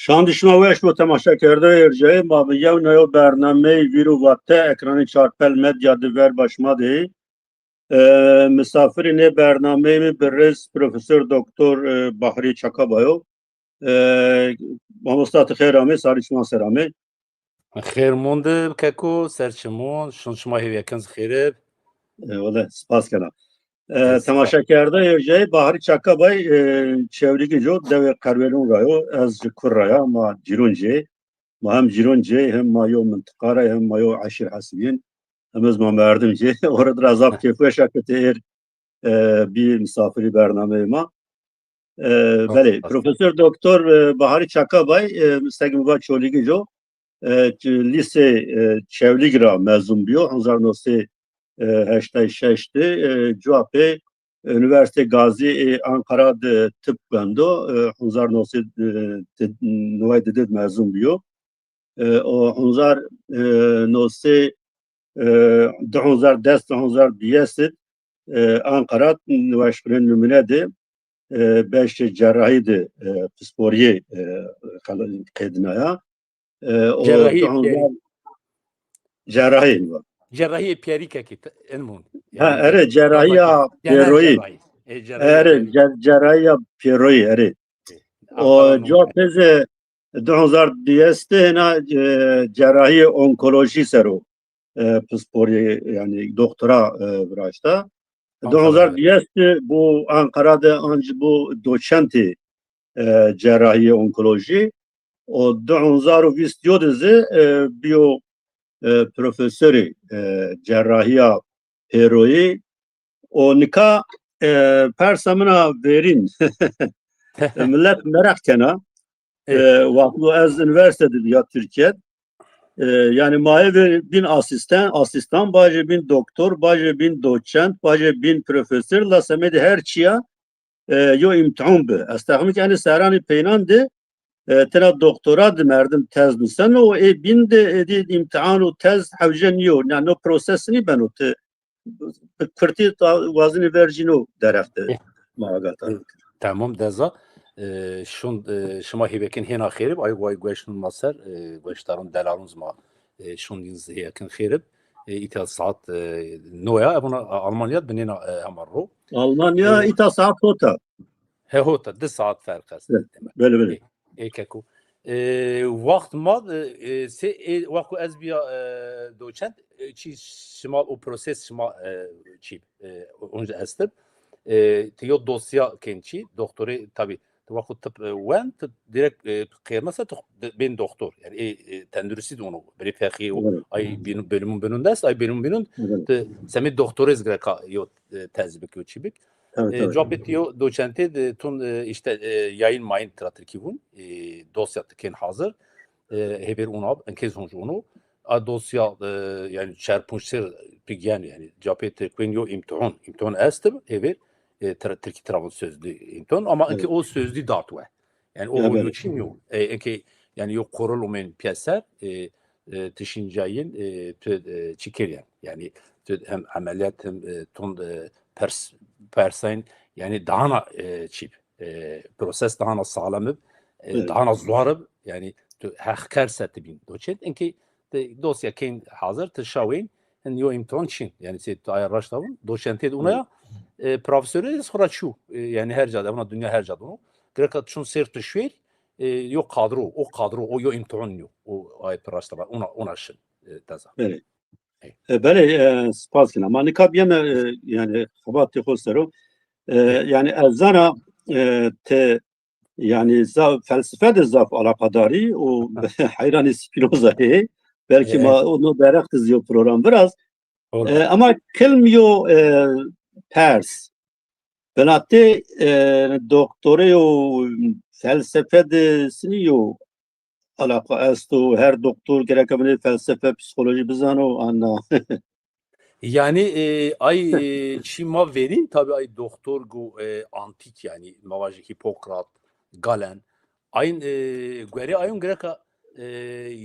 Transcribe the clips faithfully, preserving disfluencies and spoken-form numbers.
Şandî şima weş bo temaşekerdoyê erjayê ma, bi yew neyo bernameyê Vîr û Vate ekranê Çarpel Medya di ver başma de. E, misafirê nê bernameyê mi birêz Profesor Doktor, e, Bahrî Çakabay o. E, mamosta ti xêr amê, sarî şima ser amê. Xêr mûn di keko, ser çimûn, şûn şima hêvîyeken zî xêr ib. E, wele, spas kena. E, temaşekerde erjayê Bahrî Çakabay, e, Çewlîgij o, dewê Qerwêlûn ra yo, ez ji kur ra ya, ma cîrûn jê. Ma hem cîrûn jê, hem ma yo mintiqa ra, hem ma yo eşîr hesibîn. Hem ez ma merdim jê. Orada ra zaf kêfweş a ke ti êr, e, bî misafirî bernameyê ma. E, belê, Profesor Doktor, e, Baharî Çakabay, e, seg mi va Çolîgij o, e, ç-, lîsê, e, Çewlîg ra mezun bîyo, hezar newsê, e, heştay şeş de, e, cuwa pê Unîversîtê Gazî ê Anqara de tib wendo, e, hezar newsê, e, neway didê de mezun bîyo. E, o hezar, e, newsê, e, di hezar des, di hezar duyes de, e, Anqara niweşxanê nimûne de, e, beşê cerrahî de, e, pisporîyê, e, qedinaya. E, o Cerrahî, di hezar cerrahî mi va. Cerrahîyê pêrî kekî, en mûn. Ha, erê, cerrahîya pêroyî. Erê, cer-, cerrahîya pêroyî, erê. O cuwa pê zî di hezar duyes de hêna, e, cerrahîyê onkolojî ser o, e, pisporî, yanî doktora, e, viraşta. Di hezar duyes de bo Anqara de ancî bo doçentê, e, cerrahîyê onkolojî. O di hezar û vîst yo de zî, e, bîyo, e, profesorê, e, cerrahîya pêroyî. O nika, e, persa min a verîn. Milet meraq kena. E, wexto ez unîversîte de bîya Tirkîye de. E, yanî ma ê ver bîn asîstan, asîstan bajê, bîn doktor bajê, bîn doçent bajê, bîn profesor, la semedê her çîya, e, yo îmtîhan bi. Ez texmîn ke enê serranê peynan de, e, tena doktora de merdim tez nuseno û ê bîn de êdî îmtîhan û tez hewce nîyo. Yanî no proses nîbeno, ti bi kurtî ta wazenî vercîno derheq de ma agata. Tamam, deza. E, şûn, e, şima hêvekên hêna xêr ib, ay way gueşnûn ma ser, e, gueşdarûn delalûn zî ma, e, şûn dîn zî hêvekên xêr ib. E, îta saet, e, no ya, evona, e, Almanya binêna, e, hema ro. Almanya, e, îta saet hot a. He, hot a, di saet ferq est. Evet, belê, belê. E, e, keko. E, waxt ma, e, e, se, e, wexto ez bîya, e, doçent, e, çî şima, o proses şima, e, çî, e, onca estib. E, ti yo dosya kên çî, doktorê, tabî, ti wexto tib, e, wend, ti direkt, e, qêrmese ti de-, bên doktor. Yanî, e, e, tenduristî de ono, birê fexî o, ay bînûn, bölümün bînûn dest, ay bölümün bînûn, ti semê doktorêz gereka yo, e, tez bik, yo çî bik. E, cuwa pê ti yo doçentê de tun, e, îşte, e, yayın mayın tira tirkî vûn, e, dosya ti kên hazir, e, hêvêr ona, enkez honc ono. A dosya, e, yanî çar ponc ser pigyen, yanî cuwa pê ti kên yo îmtîhan, îmtîhan estib, hêvêr, e, tira, tirkî tira vûn sözlü îmtîhan, ama enkê o sözlü dat we. Yanî o, o yo çî nîyo. E, enkê, yanî yo korol omên pîyeser, e, e, ti şîn cayîn, e, tu, e, çî kerîyen. Yanî tu hem emelîyat hem, e, tun, e, pers, persayn, yanî dahana, e, çî, e, proses dahana sağlam ib, e, dahana zuar ib, yanî tu heqker se ti bîn doçent. Enkê ti dosya kên hazir, ti şawên, hin yo îmtîhan çin. Yanî sey tu aya raşta vûn, doçentê de ona ya, e, profesorê de xura çû. E, yanî her ca de, ona dinya her ca de ono. Gereka çun ser tu şuêr, e, yo kadro, o kadro, o yo îmtîhan yo. O ay tu raşta va, ona, ona şin, e, teza. Belê. E, belê, e, spas kena. Ma nika bîyeme, e, yanî xebatê xo ser o. E, yanî ez zana, e, ti, yanî zaf, felsefe de zaf alaqadar î û heyranê Spinoza yê. Belkî ma o no derheq de zî yo program viraz. E, ama kilm yo, e, pers. Binatê, e, doktorê yo felsefe de sinî yo alaqa esto, her doktor gereka binê felsefe, psîkolojî bizano, an na? Yanî, e, ay, e, çî ma verîn, tabî ay doktor go, e, antîk, yanî ma vajî Hîpokrat, Galen. Ayn, e, guerê ayon gereka, e,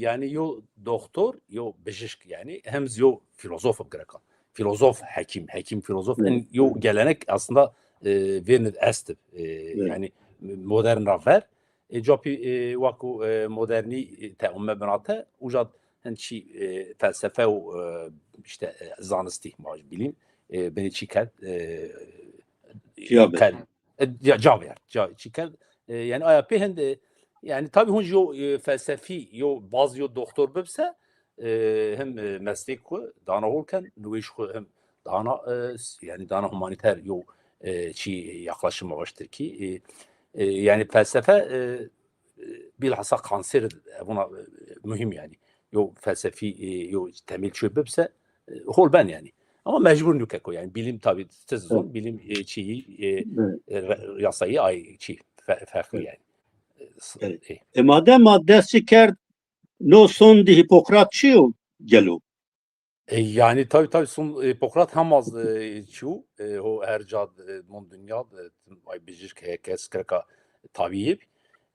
yanî yo doktor, yo bijişk yanî, hem zî yo fîlozof ib gereka. Fîlozof, hekîm, hekîm, fîlozof, en yo gelenek aslında, e, vêrnid est ib. E, yanî modern ra ver, E, copî, e, wako, e, modernî, e, te ome binate, uca hin çî, e, felsefe û, e, işte, e, zanistî, ma bilîm, e, binê çî kerd, e, Ciya be. Kerd, e, ca, ca ver, ca, çî kerd, e, yani aya pê hin, e, yani tabi hunc yo, e, felsefî, yo baz, yo doktor bibse, e, hem, e, meslek xwu dana hol ken, nûwêş xwu hem dana, e, s-, yani dana humanîter yo, e, çî yaklaşım baştir ki, e, e, yani felsefe, e, e, bilhassa kanser evuna, e, muhîm yani. Yo felsefî, e, yo temel çö bibse, e, hol ben yani. Ama mecbur nû keko yani. Bilim tabi tez zon, bilim, e, çî, e, e, re-, yasayı ay çî fe-, farklı yani. E, s-, e. E, madem ma dest çi kerd, no son di Hipokrat çi yo gelo? E, yani tabi tabi son Hipokrat hem az, e, çiyo, e, ho her ca, e, mon dünya, e, ay bijir ke kes kreka tabî yê.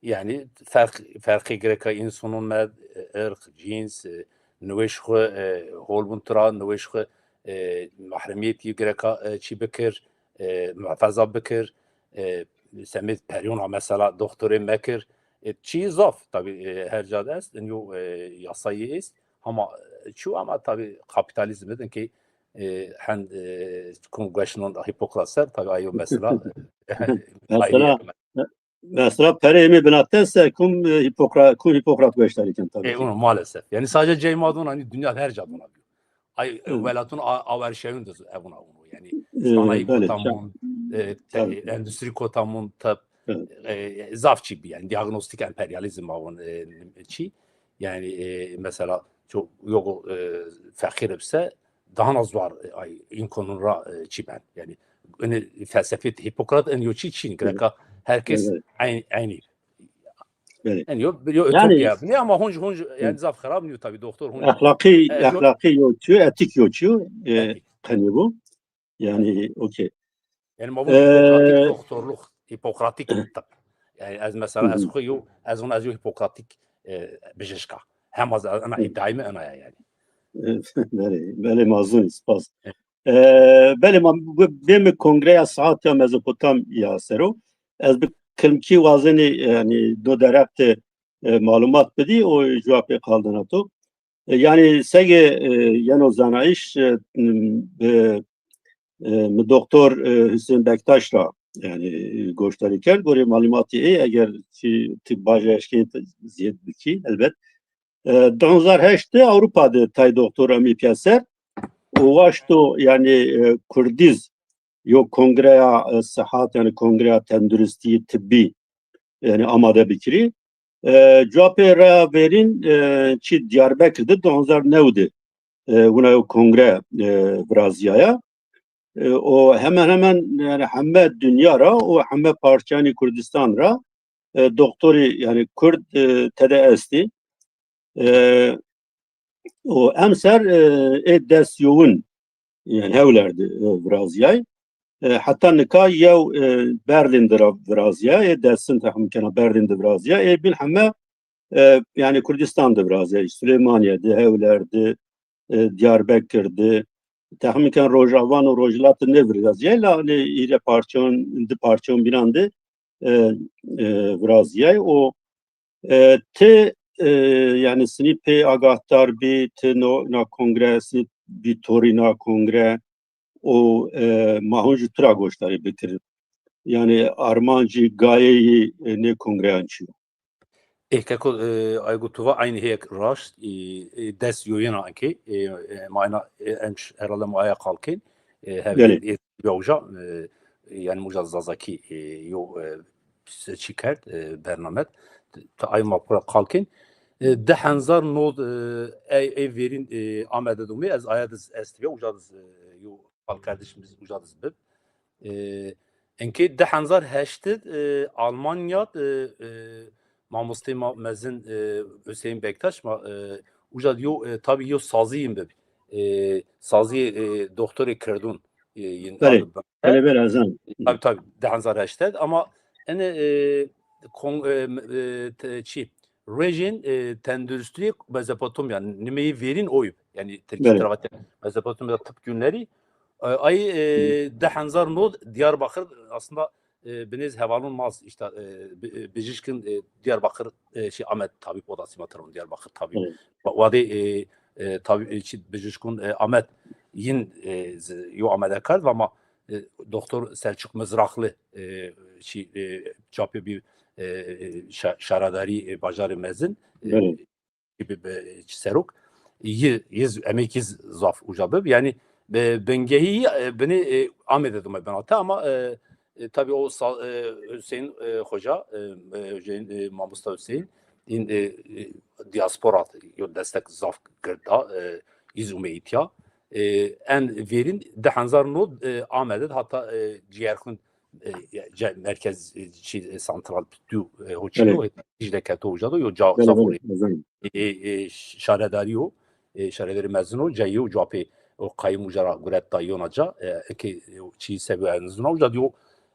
Yani ferq, ferqê greka însonon me, e, irq, cîns, e, nûwêş xwu, e, holbûn tira, nûwêş xwu, e, mahremiyetî greka, e, çî bikir, e, muhafaza bikir, e, semêd perîyona mesela doktorê mekir, e, çî zaf tabi, e, her ca de est, inyo, e, yasayî est, ama, e, çiyo ama tabi kapitalizm dedin ki, e, hen, e, kun gueşnon Hipokrat ser, tabi ayo mesela, e, mesela, ayrı. Mesela perê êmê binate se kum, e, Hipokra-, kum Hipokrat gueştarî ken tabi. E, ki. Onu maalesef. Yani sadece cey ma don, hani dünya her ca don abi. Ay, e, welatun a-, averşeyun de evuna onu. Yani, e, sanayi kotamon, e, te-, endüstri kotamon, tab, e, zaf çî bi. Yani diagnostik emperyalizm avon, e, çî. Yani, e, mesela çok yok, e, fakir ise daha az var, e, ay, inkonun ra, e, çî ben. Yani, ini felsefet Hipokrat en yo çî çîn, greka herkes aynı, aynı. Belê. Yani yo, yo ütopya. Ne ama hunc, hunc, yani zaf xerab niyo tabi doktor hunc. Ahlakî, e, yo, ahlakî yo çi, etik yo çi, e, etik. Qenî bu. Yani, okey. Yani ma bu Hipokratik doktorluk, Hipokratik tıp. Yani ez mesela ez xo yo, ez ona ez yo Hipokratik, e, bijişka. Hem az ana iddiayı mı ana yani. E, belê, belê mazun, spas. E, belê ma bê mi kongreya saat ya Mezopotamya sero. Ez bi kilmkî wazenî, yani, do derheq de, e, malumat bidî, o cewabê qal dana to. E, yani, sege, e, yeno zanayîş, e, bi, e, mi doktor, e, Hüseyin Bektaş ra, yani, goşdarî kerd, gorê malumatî ê, eger ti, ti baje eşkên ziyed bikî, elbet. E, di hezar heşt de Ewropa de tay doktora mi pîyeser û waşto, yani, e, Kurdiz yo kongreya, e, sihat, yani kongreya tenduristî tibbî, yani amade bikirî. E, cewabê reya verîn, e, çî Diyarbekir de di hezar new de, e, wina yo kongre, e, virazîyaya. E, o hemen hemen, yani heme dinya ra û heme parçeyanî Kurdistan ra, e, doktorî, yani Kurd, e, tede estî. E, û emser, e, ê des yowin, yani Hewler de, e, virazîyay. E, heta nika yew, e, Berlin de ra virazîyay, ê desin texmîn kena Berlin de virazîyay. Ê bîn heme, e, yani Kurdistan de virazîyay. Süleymaniye de, Hewler de, e, Diyarbekir de, texmîn ken Rojava û Rojhilat de nêvirazîyay, la, hani, hîrê parçeyon, di parçeyon bînan de, e, e, virazîyay. O, e, ti, e, yani sinî pê agahdar bî, ti no, na kongre, sinî bî torî na kongre, o, e, ma hûn jî tu ra goşdarî bikirin. Yani armancî, gayeyî, e, nê kongreyan çi yo? Ê keko, e, ay go tu va aynî hêk raşt, e, e, des yoyena ke, e, e, ma ena, e, enç herhalde ma aya qal kên, e, hevdî, e, ya uca, e, yani uca Zazakî, e, yo, e, se çî kerd, e, bernamet, ta ay ma pura qal kên. E, di hezar nod, e, ey, ey verîn, e, Amede de umê, ez aya diz est ve, uca diz, e, yo qalkerdişimiz uca diz bib. E, enkê di hezar heşt de, e, Almanya de, e, mamostê ma mezin, e, Hüseyin Bektaş ma, e, uca yo, e, tabi yo sazî yin bib. E, sazî, e, doktorê Kirdun, e, yin. Belê. Belê, belê, ez zan. Tabi, tabi, di hezar heşt de ama ene, e, kon-, e, e, te-, çi, Rejên, e, tenduristî Mezopotamya, nimeyê verîn o yo. Yani Tirkî tira vatê Mezopotamya tıp günleri. E, ay, e, di hezar nod Diyarbakır aslında e, binêz hevalon maz, işte, e, bi-, e, bijişkin, e, Diyarbakır, e, şey, Ahmet Tabip, o da sima teron Diyarbakır Tabip. Evet. Va-, vadê, e, e, tabi, e, çi bijişkun, e, Ahmet yin, e, z-, yo amade kerd, ama, e, Doktor Selçuk Mızraklı, e, çi, e, çapê bir, e, e, şa-, şaredarî, e, bajarê mezin, e, gibi bir, e, serok. Yi, yi z-, emekî z-, zaf uca bib. Yani, e, bingehî, e, binê, e, Amedê de me binate ama, e, e, tabii o sa-, e, Hüseyin, e, Hoca, e, e, Hüseyin, e, Mamusta Hüseyin, in, e, e, diaspora yo destek zaf gird da, e, yi z umê îtya. E, en vêrin di hezar nod, e, Amedê de hatta, e, Ciyerxun, e, ce-, merkez, e, çi, e, santral tu, e, ho çî, belê, yo, Dicle keto uca do, yo ca, belê, zaf belê, o rê, e, e, şaredarî yo, e, şaredarî mezin o, cayê yo, cewapê o qayim uca ra guret da yona ca, e, eke, e, çî sebi enzuna uca diyo,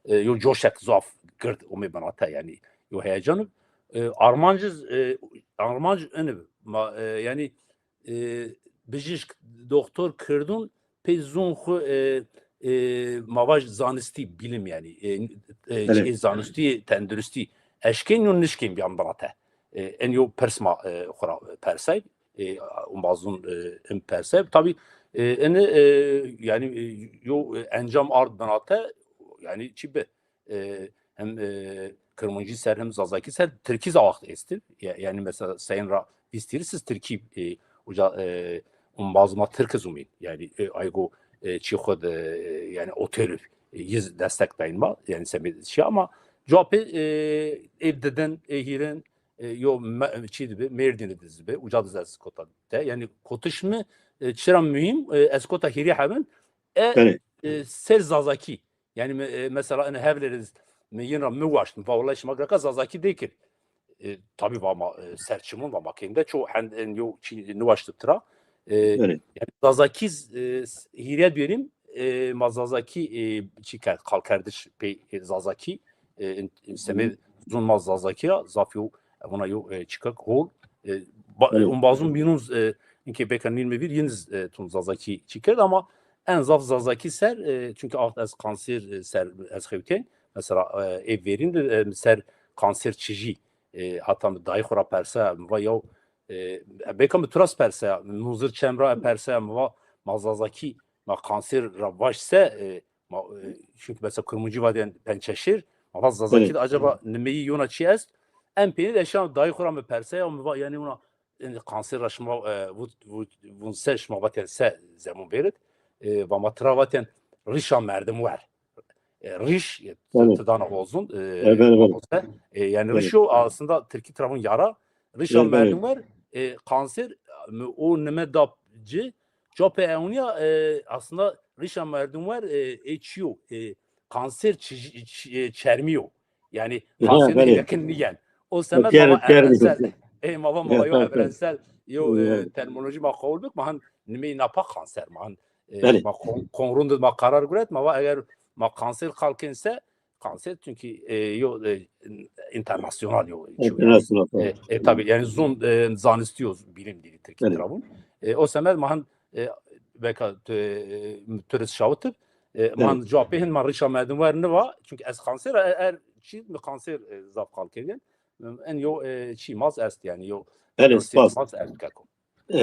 e, yo coşek zaf gird omê binate, yani, yo heyecan, e, armancı, e, armanc ini, ma, e, yani, e, bijişk doktor kirdun pê zun xu, e, e, ma vaj zanistî, bilim yani, e, e, belê, şey, zanistî, tenduristî eşkên yo nişkên biyan birate. E, en yo pers ma, e, xura persay, e, umbazun, e, in persay. Tabii, e, eni, e, yani, e, yo, e, encam ard binate, yani çi bi, e, hem, e, Kırmancı ser hem Zazaki ser Tirkî za waxt estir. Ya-, yani mesela Sayın ra vîstîr siz Tirkî, e, uca, e, umbaz ma Tirk zumîn. Yani, e, aygo, e, çi xud, e, yani otelü, e, yiz destek dayın ma. Yani semê şey ama cevapê, e, ev didin, e, hîrin, e, yo me-, çi dibi, Mêrdînî dizibi, uca diz ez kota de. Yani kotiş mi, e, çira mühim, e, ez kota hîrî hebin, e, belê, e, ser Zazaki. Yani me-, e, mesela, hani, hevleriz, mi yin ra mi waştim. Va wallahî şima greka Zazaki dekir. E, tabii va ma, e, ser çimun va ma keyinde ço hend en yo çi niwaştib tira. E, belê, yani Zazaki, e, s-, hîrê duyarîm, e, ma Zazaki, e, çi kerd, kalkerdiş pey, e, Zazaki, e, in, in semê zun ma Zazaki ra, zaf yo, e, vona yo, e, çikak hol, e, ba-, belê, umbazun bînun, e, inke beka nîn mi vîr, yin z-, e, tun Zazaki çi kerd ama en zaf Zazaki ser, e, çünkü art ez kanser, e, ser ez xewtên. Mesela, e, ê verîn de, e, ser kanser çijî, e, hatta mi dayî xo ra persa, mi va yaw, e, beka mi turas persa, mi nuzir çem ra persa, mi va ma Zazaki, ma kanser ra vaş se, e, ma, e, çünkü mesela Kurmuncî vadên pençeşir, ma va Zazaki de acaba nimeyî yona çi est? En peynî de eşan dayî xo ra mi persa ya, mi va yani ona, e, kanser ra şima, e, vut, vut, vun se şima vatên se zemun bêrit. E, va ma tira vatên rîşa merdim wer. E, rîş, e, ti dana hozun, e, e, yani rîş o aslında Tirkî tira vun yara. Rîşa merdim wer, e, kanser, mi o nime da ci, copê ewniya, e, aslında rîşa merdim wer, e, e, çiyo, e, kanser çi-, çi-, e, çermiyo. Yani kanser yakin niyen. O semed ma va evrensel, e, ma va ma va yo evrensel, yo, e, terminoloji ma qawul bik, ma han nimey napa kanser, ma han, e, ma kon-, kongrun de ma karar guret, ma va eger ma kanser kalkense, kanser çünkü, e, yo, e, internasyonal yo, e, e, tabii yani zun, e, zanistiyo bilim dili Tirkî tarafın. E, o semed ma han, e, beka tu, e, turist şawitib, e, man cevapê hin ma rîşa merdim wer niva. Çünkü ez kanser, e, er çi mi kanser, e, zaf kal kerdin. En yo, e, çi maz est yani yo. Belê, spas. Maz est kako. E,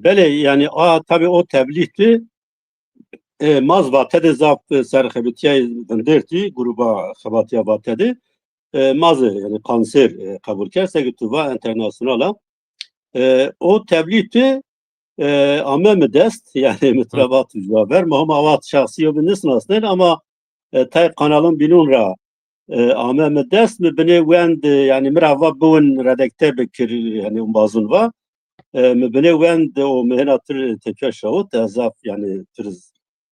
belê, yani a tabii o tebliğ tu, e, maz vate de zaf, e, ser xebetiyayê vindertî, gruba xebatiya vate de, e, maz, e, yani kanser, e, qebul kerd, seke tu va internasyonal a. E, o tebliğ tu, e, ame mi dest, yani mi tira vat ver, ma homa vat şahsî yo bi nisnasnen ama, e, tay kanalon bînun ra, e, ame mi dest, mi binê wend, e, yani mi ra va biwin redakte bikir, yani umbazun va. E, mi binê wend o mi hena tir tepya şawit, ez zaf yani tir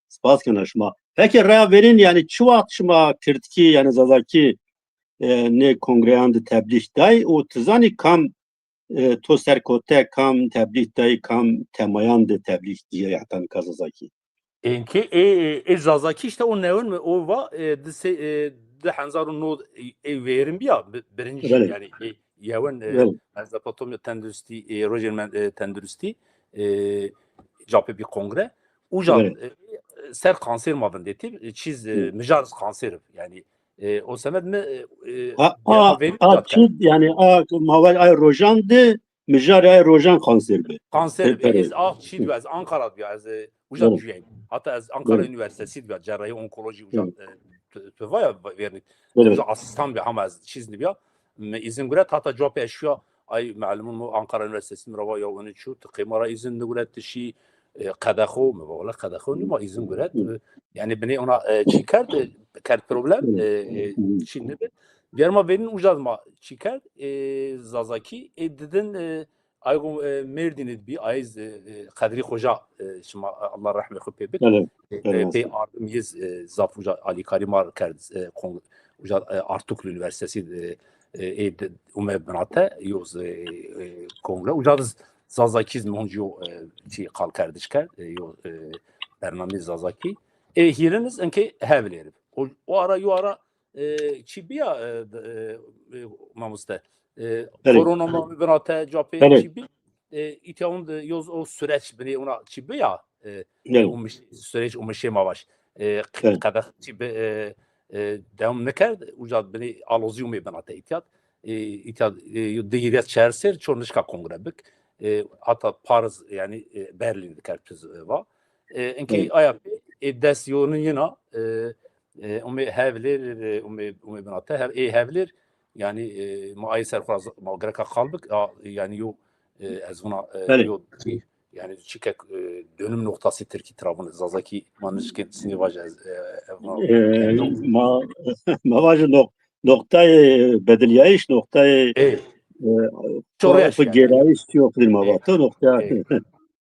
spas kena şima. Peki raya verîn yani çi waxt şima kirdkî yani Zazakî, e, nê kongreyan de tebliğ day û ti zanî kam, e, to serkote kam tebliğ day, kam temayan de tebliğ dîye heta nika Zazakî? Enke e, e, e Zazakî işte o newin mi o va, e, di se, e, di hezar û nod, e, e, verin biya, bi-, birinci yani, e, yewin, e, Mezopotamya tenduristî, e, rojên men, e, tenduristî, e, capê bir kongre. Uca, e, ser kanser ma vindetî, e, çiz, e, mijar kanser, yani, E, o semed mi, e, e, Ha, a, a, çi, yani, a, ma vaj ay rojan de, mijarê ay rojan kanser bi. Kanser bi. Ez a çi diyo, ez Ankara diyo, ez, e, uca cuyeyim. Hatta ez Ankara Üniversitesi diyo, cerrahi onkoloji uca, e, tu, tu vaya vernik. Uca asistan bi, ama ez çiz nibiya. Mi izin guret, hatta cevap eşya, ay malumun mu Ankara Üniversitesi mi ra va ya onu çu, tu qêma ra izin niguret, tu şi, e, qedexo, mi va wala qedexo nima, izin guret. Yani binê ona, e, çi kerd, e, kerd problem, e, e, çi nibi. Diğer ma verin uca ma çi kerd, e, Zazaki, e, didin, e, aygo, e, Mêrdînî bî, ay, e, e, Qedrî Xoca, e, şima, e, Allah rehmê xo pê bik. E, e, pê ardim yiz, e, zaf uca alîkarî ma kerd, e, kon-, uca, e, Artuklu Üniversitesi, e, e, ê de, ume binate, yoz, e, e, kongre. Uca diz Zazakiz mi honc yo, e, çi qal kerdiş kerd, e, yo, e, bernamê Zazaki. E, hîriniz inkê Hevlêr bi. O, o ara, yo ara, e, çi biya, e, e, e, mamoste? E, korona ma binate capê çi bi? E, îtya hûn de yoz o süreç binê ona çi biya? E, e, umiş, süreç umişê ma baş. E, qedexçî bi, e, e, dewam nikerd, uca binê alozî umê binate îtyat. E, îtyat, e, yo di hîrêt çer ser çor nişka kongre bik. E, hatta Paris, yani, e, Berlin dikerd piz, e, va. E, inkê aya pê, e, dest yonu yina, e, e, umê Hevlêr, e, umê, umê binate, hev, ê Hevlêr, yani, e, ma ay ser xo ra z-, ma gereka qal bik, a, yani yo, e, ez vuna, e, yo, yani çike, e, dönüm noktası Tirkî tira vun, Zazaki ma nişkin sinî vaje ez, e, e, vuna, e, ma, ma vaje nok-, noktayê bedilyayiş, noktayê, e, gêrayiş çiyo qidîr ma vato, noktaya.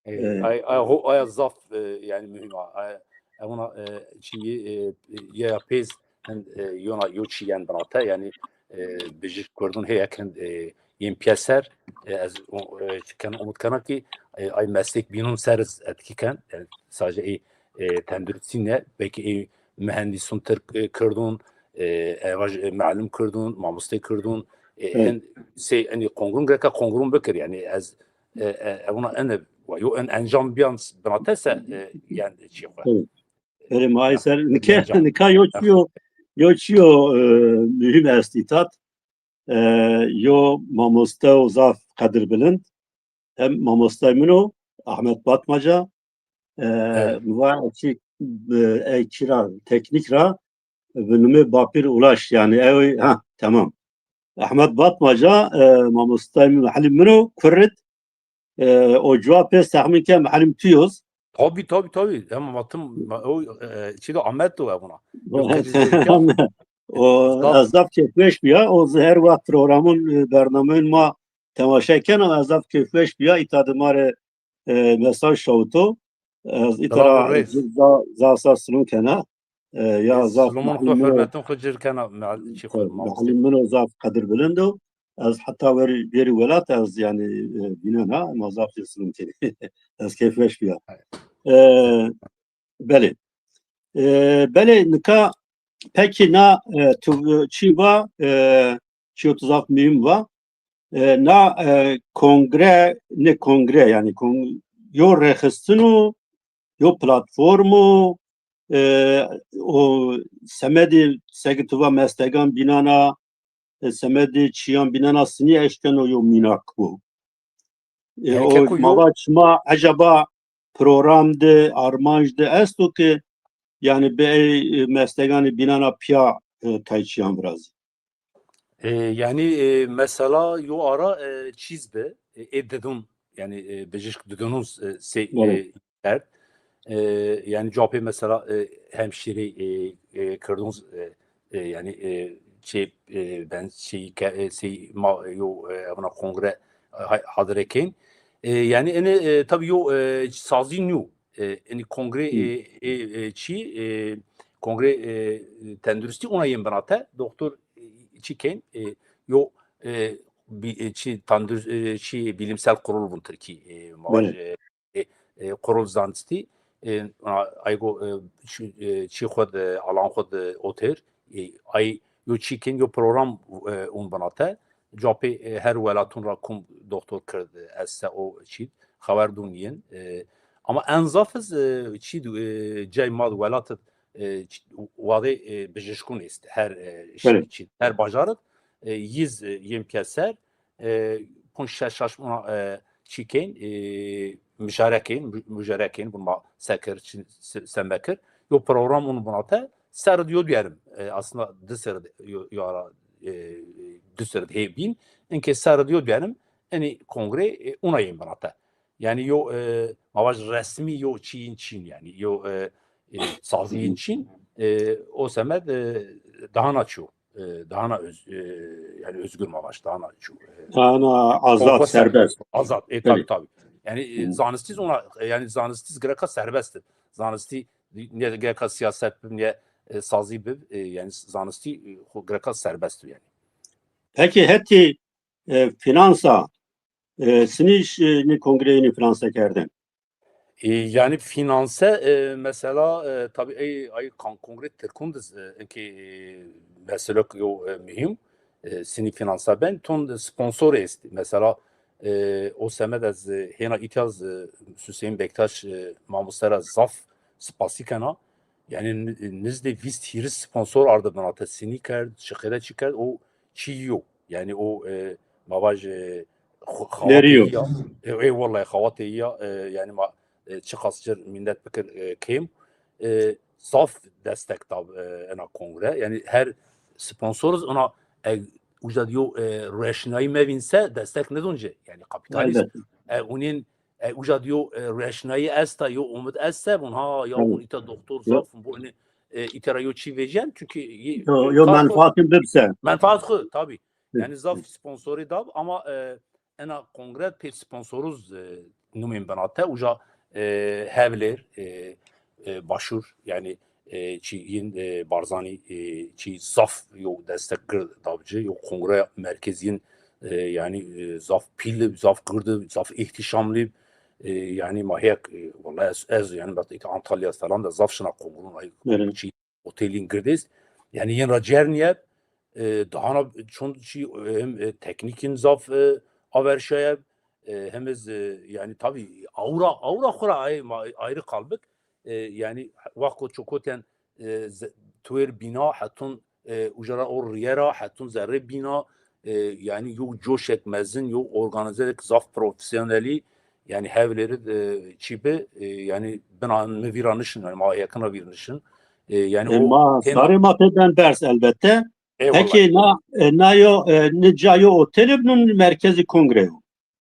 E, e, ay, ay, ho, aya zaf, e, yani mühim a. Ay, e, ona, e, çi, e, e, ya pêz, hen, e, yona yo çi yen binate, yani, e, bijî Kurdun heyek hen, e, yên pîyeser, e, ez, o, e, çi ken, umut kena ki, e, ay meslek bînun ser iz etkî ken, yani, sadece ê, e, tenduristî ne, belkî ê mühendisun Tirk, e, Kurdun, e, e, vaj, e, malim Kurdun, mamostey Kurdun, e, en, sey, enî kongrun gereka kongrun bikir, yani, ez, e, e, e, ona ene, yo en encam biyan binate se, e, yani, çi xo. Belê, ma ay ser, nika, nika yo çiyo, yo çiyo, e, mühim est îtat. E, yo mamoste o zaf qedirbilind. Hem mamostay min o, Ahmet Batmaca. E, mi va çi, e, ey çi ra, teknîk ra, bi numê Bapîr Ulaş, yani, ew, ha, tamam. Ahmet Batmaca, e, mamostay min, mehalim min o, kurrit. E, o cuwa pês texmîn ke mehalim tu yoz. Tabii, tabii, tabii. Hem vatim, o, e, çi de Ahmet o buna. O, ez zaf keyfweş biya. O zî her wext programun, e, bernameyun ma temaşe kena, ez zaf keyfweş biya. Îta de ma rê, e, mesaj şawito. Ez îta ra za, za sa silom kena. E, ya zaf, silomon xo, hurmetun xo cir kena, meal-, çi xo, mamoste. Mehalim min o zaf qedirbilind o. Ez heta verî, verî welat ez, yani, e, vînena, ma zaf jê silom kenî. Ez keyfweş biya. E, belê. E, belê, nika pekî na, e, tu, e, çi va, e, çiyo tu zaf muhîm va. E, na, e, kongre, ne kongre, yani kon-, yo rêxistin o, yo platform o, e, o semedê, seke tu va, mestegan bînana, e, semedê çîyan bînana, sinî eşkeno yo mînak bo. E, o ma va çima ecaba program de, armanc de esto ke, yani, bi ey, e, mesteganê bînana pîya, e, tay çîyan virazî? E, yani, e, mesela yo ara, e, çîz bi, e, ê didun, yani, e, bijîşk didunuz, e, sey, e, kerd. E, yani capê mesela, e, hemşîrê, e, e, Kirdun, e, e, yani, e, çê, e, ben şey ke-, e, sey ma, yo, e, evna kongre, e, ha-, hadire kên. E, yani ene, e, tabii yo, e, sazî nîyo. E, enî kongre, e, e, e, çi, e, kongre, e, tenduristî ona yên binate. Doktor, e, çi kên, e, yo, e, bi-, e, çi tandur-, e, çi bilimsel kurul vun Tirkî, e, ma vaj, e, e, e, kurul zanistî, e, ona, aygo, e, çi, e, çi xo de, alan xo de otir, e, ay yo çî kên, yo program, e, un binate. Capê, e, her welatun ra kum doktor kird, e, ez se o çî xewer dun yin. E, ama en zaf iz, e, çî, e, cay ma welat, e, ç-, wadê, e, bijişkûn est. Her, e, şî-, çî, her bajar id, e, yîz, e, yêm ke ser, e, ponc şeş şaş ona, e, çî kên, e, mujare kên, mu-, mujare kên, bun ma sekir, çi, se-, semekir. Yo program unu bunate, ser id yo dîyerim. E, aslında di ser id yo, yo ara, e, di ser id hê bîn. Inke ser id yo dîyerim, enî kongre, e, una yên bunate. Yani yo, e, ma vaj resmî yo çîyîn çîn yani. Yo, e, e, sazîyîn çîn. E, o semed, e, daha na ço. E, daha na öz-, e, yani özgür ma vaj, daha na ço. E, Daha na azad, konfo serbest. Azad, e, tabii, tabii. Yani, e, zanistîz ona, e, yani zanistîz gereka serbest. Zanistî ne gereka siyaset bib, ne, e, sazî bib, e, yani zanistî, e, xo gereka serbest yani. Peki hetî, e, finansa, e, sinî ş-, e, nî kongreyî nî finanse kerdin? E, yani finanse, e, mesela, e, tabii ey, ay kan-, kongre Tirkun diz, e, inki, e, mesela yo, e, mühim, e, sinî finansa ben, ton sponsor est. Mesela, e, o semed ez, e, hêna îtya z, e, Hüseyin Bektaş, e, mamoste ra zaf spasî kena. Yani ni-, nizdê vîst hîris sponsor arde binate, sinî kerd, şixêre çî kerd, o çî yo. Yani o, e, ma vaj, e, xu-, xawatê ya. E, e, wallahî xawatê ya, e, yani ma, e, çiqas cir minnet bikir, e, kêm. E, zaf destek da, e, ena kongre. Yani her sponsor iz ona, e, uca di yo, e, rueşnayî mevînse destek nidon ci. Yani kapîtalîst. Elbette. E, unên, e, uca di yo, e, rueşnayî esta, yo umid esta, bun ha, ya bun îta doktor zaf, bun, e, îta ra yo çî vecîyen, çünkü yo, yo menfaatîn bibse. Menfaat xu, tabii. Yani zaf sponsorî dab ama, e, ena kongre pê sponsoruz, e, numên binate. Uca, e, Hevlêr, e, e, Başûr, yani, e, çî yin, e, Barzanî, e, çî zaf yo destek gird dab ci, yo kongre merkezîn, e, yani, e, zaf pîl, zaf gird, zaf ihtîşamlî, e, yani ma hêk, e, vallahi ez, ez yani, bak, Antalya falan da zaf şina kongrun ay çî otelîn gird est. Yani yin ra cernîye, e, dahana çond çî, e, hem, e, teknîkîn zaf, e, aver şaye, e, hem ez, e, yani tabii awra, awra xura ay-, ma-, ayrı kalbik. E, yani wako çokoten, e, ze-, tuêr bîna hetun, e, uca ra o rîye ra hetun zerrê bîna, e, yani yo coşek mezin, yo organizerek zaf profesyonelî, yani Hevlêr id, e, çî bi, e, yani bina mi vîra nişin, yani ma yakın ra vîr nişin. E, yani e, o ma, hem sarê ma pê ben berz elbette. Eyvallah. Peki na, e, na yo, e, ni ca yo otelî binun merkezî kongre yo?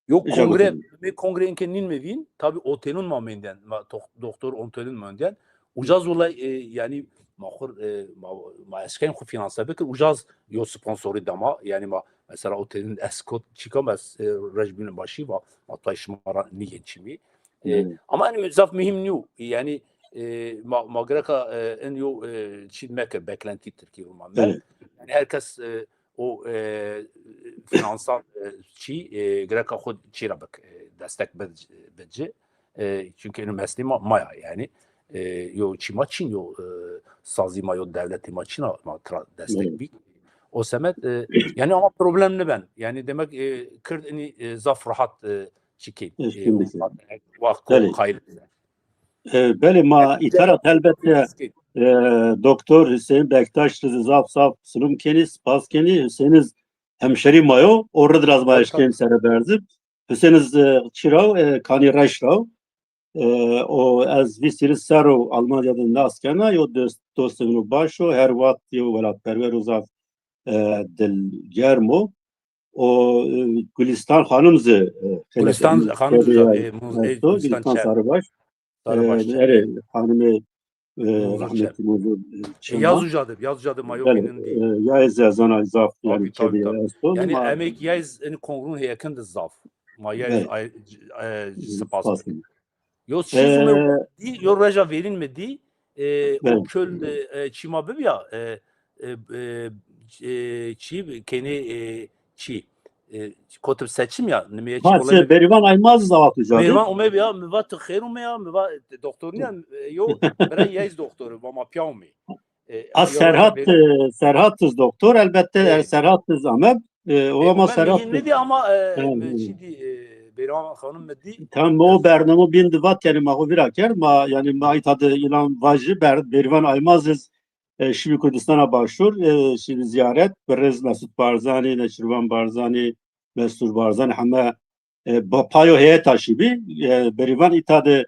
Yo kongre, mi kongre inke nîn mi vîn, tabi otelun ma mendên, ma doh-, doktor otelun mendên. Uca zolay, e, yani ma xur, e, ma, ma eşken xu finanse bikir, uca z yo sponsorî dama, yani ma mesela otelun eskot çîka ma, e, rejbîn başî va, ma tay şima ra nîyên çimî. E, ama en zaf mühim nîyo. Yani, e, ma, ma gereka, e, en yo, e, çî meke, beklentî Tirkî ro ma me. Yani herkes, e, o, e, finansan, e, çî, e, gereka xo çî ra bik, e, destek bid-, bidci. E, çünkü eno meslê ma, maya yani. E, yo çî ma çin, yo, e, sazî ma, yo devletê ma çin a, ma tira destek bik. O semed, e, yani ama problem niben. Yani demek, e, Kird inî, e, zaf rahat, e, çikê, e, waqt qayil. E, belê, ma îta ra helbette, e, Doktor Hüseyin Bektaş ri zî zaf zaf silum kenî, spas kenî. Hüseyin iz hemşerî ma yo, o rid ra zî ma eşkenî sere berzib. Hüseyin iz, e, çî ra, e, Kanî Reş ra. E, o ez vîst hîris serr o Almanya de nas kena, yo dost, dostê min o baş o, her wext yo welatperwer o, zaf, e, dilgerm o. O, e, Gulistan Xanim zî, e, Gulistan Xanim zî, e, Gulistan Sarıbaş. Sarıbaş. E, erê, xanimê, e, rahmetli Muzur, e, Çema. Yaz uca de, yaz uca de ma yo bînin dî. E, ya ez zana zaf, yani, kedi esto. Yani emek ya ez, yani kongrun heyekin de zaf. Ma ya ez, e, spas. Yo çî zû mi dî, yo reja verîn mi dî, e, o köl de, e, çî ma bibîya, e, e, e, e, çî, kenê, e, çî, e, kotib seçim ya, nimeye çî. Berivan Aymaz zaf uca. Berivan ume bîya, mi va tu xêr ume ya, mi va, e, doktor nîya, e, yo, bira yeyz doktoru, va ma pîya ume. E, a Serhat, e, Serhat iz doktor, elbette, e, Serhat iz ame, e, o ama Serhat iz. Nêdî ama, e, e, çî dî, e, Bêrîvan Xanim mi dî. Tamam, ma o bername bîn di vat, yanî ma xo vîra kerd, ma, yanî ma îta de îlan vajî, ber-, Bêrîvan Aymaz iz, e, şibî Kurdistana Başûr, e, şibî zîyaret, bi rêz Mesut Barzanî, Neçîrvan Barzanî, Mesut Barzanî, heme, e, ba-, payo heyeta şibî, e, Bêrîvan îta de,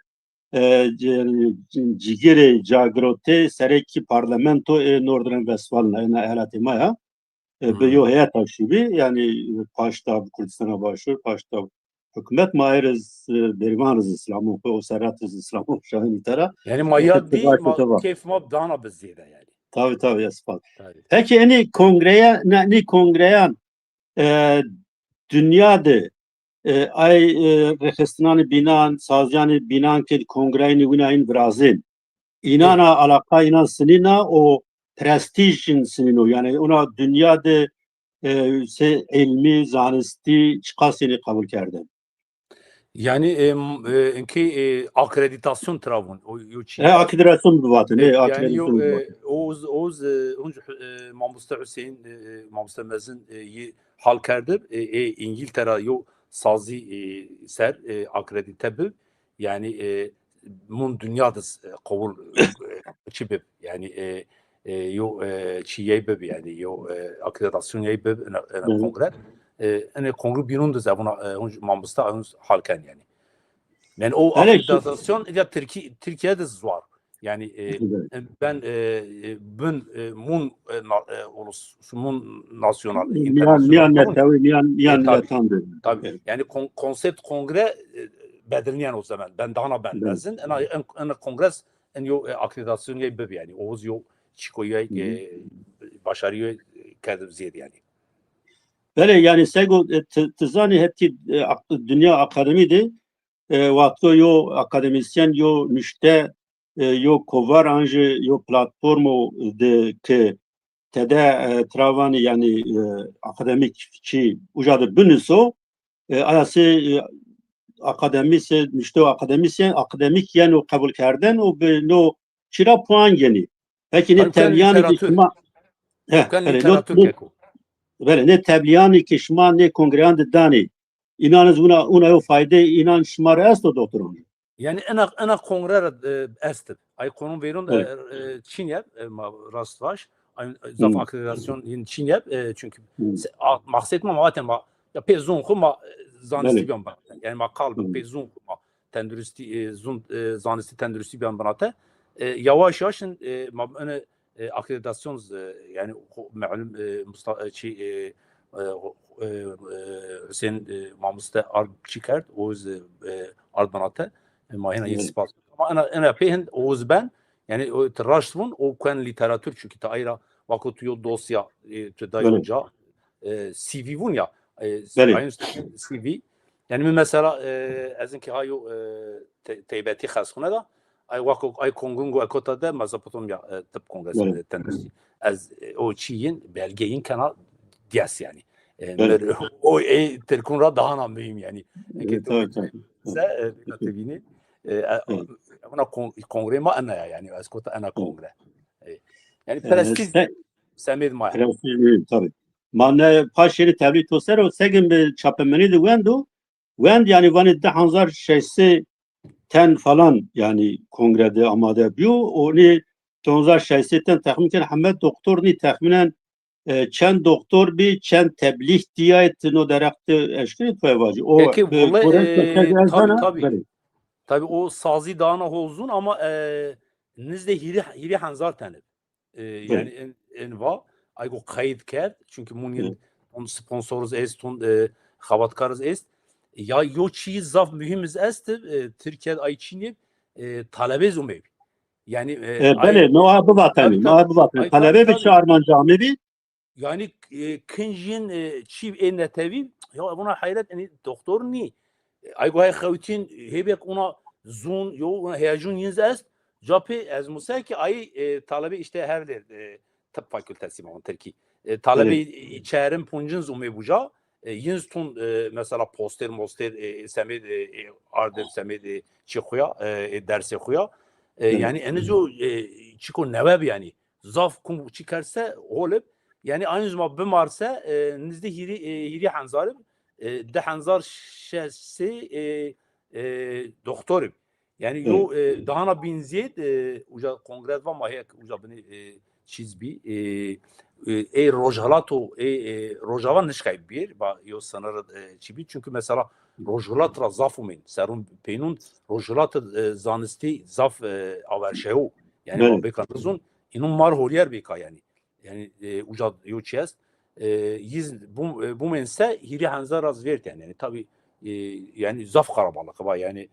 e, ci-, ci-, cigêrê cagirotê serekî parlamento ê Nordrhein-Westfalen a, ena eyaletê ma ya. E, bi yo heyeta şibî, yanî, e, paşta bi Kurdistana Başûr, paşta hukûmet ma ê riz, e, Bêrîvan riz îslamon xwu, o serrat riz îslamon şahin îta ra. Yanî ma ya dî, ma keyf ma dana bi zêde yanî. Tabii, tabii, ya spas. Peki, enî kongreye, ne, enî kongreyan, e, dinya de, e, ay, e, rêxistinanê bînan, sazîyanê bînan ke kongreyînî wina în virazên. Înan a, alaqa înan sinîn a û prestîj în sinîn o. Yanî ona dinya de, e, se ilmî, zanistî çiqas ênî qebul kerdin? Yanî, e, m-, e, inkê, e, akredîtasyon tira vûn. O, yo çî. E, akredîtasyon bivatin, e, yanî, yo, akredîtasyon bivatin. Oğuz, Oğuz, e, Hunc, e, mamoste Hüseyin, e, e, mamoste mezin, e, yi hal kerdib, e, e, İngiltere yo sazî, e, ser, e, akredîte bib. Yanî, e, mûn dinya de, e, qewul, e, çi bib. Yanî, e, e, yo, e, çi yey bib, yanî, yo, e, akredîtasyon yey bib, ena, ena kongre. E, ena kongre bînûn de zevûna, e, hunc mamoste, hunc hal ken, yanî. Yanî, o akredîtasyon ya Tirkî-, Tirkîye de zor. Yanî, e, ben, e, e, bin, e, mûn, e, na-, e, ulus, mûn nasyonal, mîyan, mîyan netewi, mîyan, mîyan netan de. Tabii. Yanî kon-, konsept kongre, e, bedilnîyen o zaman. Ben dana ben mezin. Ena, en, ena kongres, en yo, e, akredîtasyonê bib yanî. Oğuz yo çîko yo, e, başarî yo, e, kerdib zêd yanî. Belê, yanî sego, e, ti, ti zanî hetî, e, ak-, dinya akademî de, e, wexto yo akademîsyen, yo nuşte, e, yo kovar an jî yo platformo de ke tede, e, tira vanî, yanî, e, akademîk çî uca de binuso, e, aya se, e, akademî se, nuşte û akademîsyen, akademîk yeno qebul kerden û bi no çî ra puan genî. Peki nê tebîyanê ke şima, he, belê, no, no, belê, nê tebîyanê ke şima nê kongreyan de danî, înan iz wina, wina yo fayde înan şima ra esto, doktor Onca? Yanî ena, ena kongre ra, e, estib. Ay konun veyron, e, e, çîn yeb, e, ma rast vaş. Ay, zaf akredîtasyon yin çîn yeb, e, çünkü se-, a, maqsed ma, ma vaten ma, ya pê zûn xwu ma, e, zanistî biyan binate. Yanî ma qal bi pê zûn xwu ma tenduristî, e, zûn, e, zanistî tenduristî biyan binate. E, yavaş yavaş in, e, ma ene, e, akredîtasyon, e, yanî xo-, malum, e, musta-, e, çi, e, e, xo-, e, e, Hüseyin, e, mamoste ard çi kerd, Oğuz, e, e, ard binate, e, ma hêna yin spas. Ama ena, ena pê hin Oğuz ben, yanî o, ti raşt vûn, o kuen lîteratûr, çünkü ti ay ra wako tu yo dosya, e, tu day uca, e, C V vûn ya, e, ayın C V, Yanî mi mesela, e, ez inkî ha yo, e, te-, teybetî xesxune da, ay wako, ay kongungo ekota de Mezopotamya, e, Tıp Kongresi, e, tenduristî. Ez, e, o çî yin, belge yin kena diyes yanî. E, o, e, Tirkun ra daha na muhîm yanî. Eke tu se, e, vîna tu vînî, e, e, ona kon-, kongre ma ena ya yanî, ez kota ena kongre. E, yanî prestîj semêd ma ya. Prestîj muhîm, tabii. Ma ne paşê rê tevlî to ser o, segin bi çapemenî de wendo, wend, yanî vanê di hezar şeş sey ten falan, yanî kongre de amade bîyo. O nê di hezar şeş sey ten texmîn ken heme doktor nî texmînen, e, çend doktor bî, çend teblîg dîyay, ti no derheq de eşkenî to vajî. O, eke, e, vole, e, tabii, tabii. Tabii o sazî dana hol zûn ama, e, nizdê hîrê, hîrê henzar tene. E, yanî en, en va, ay go qeyd kerd. Çünkü mûn yin, ton sponsor iz est, ton, e, xebatkar iz est. Ya yo çî zaf muhîm iz est, e, Tirkîye de ay çînî, e, talebe iz umey. Yanî, e, belê, no a bivatenî, no a bivatenî. Talebe bi çi armanca amebî? Yanî, e, kinc yin, e, çî ê netewî, ya vuna heyret, yanî doktor nî. E, ay go hay xewtîn, hêbek una zûn, yo, una heyecûn yin zi est, ca pê ez muse ki ay, e, talebe işte her de, e, tıp fakültesi ma Tirkî. E, talebe, e, çerin puncin zi umê buca, e, yin zi tun, e, mesela poster, moster, e, semêd, e, e, arde semêd, e, çi xuya, e, e, dersê xuya. E, yanî enizo, e, çiko newe bi yanî. Zaf kum çi kerse holib. Yanî aynî zima bimarse, e, nizdê hîrî, e, hîrî henzarib, e, di hezar şeş sey, e, e, doktor ib. Yani yo, e, dahana bîn zêd, e, uca kongre va ma hek uca binê, e, çîz bî, e, e, ê Rojhelato, ê, e, Rojava nişkay bîr, ba yo sınırı, e, çî bî. Çünkü mesela Rojhelat ra zaf umên. Serun peynun Rojhelat, e, zanisti zaf, e, averşeyo. Yani ma bêka nizun, inun mar holiyer bêka yani. Yani, e, uca yo çi est. E, yiz bum-, e, bumên se hîrê hezar az vêrt yani. Yani tabi, e, yani zaf karabalık va yani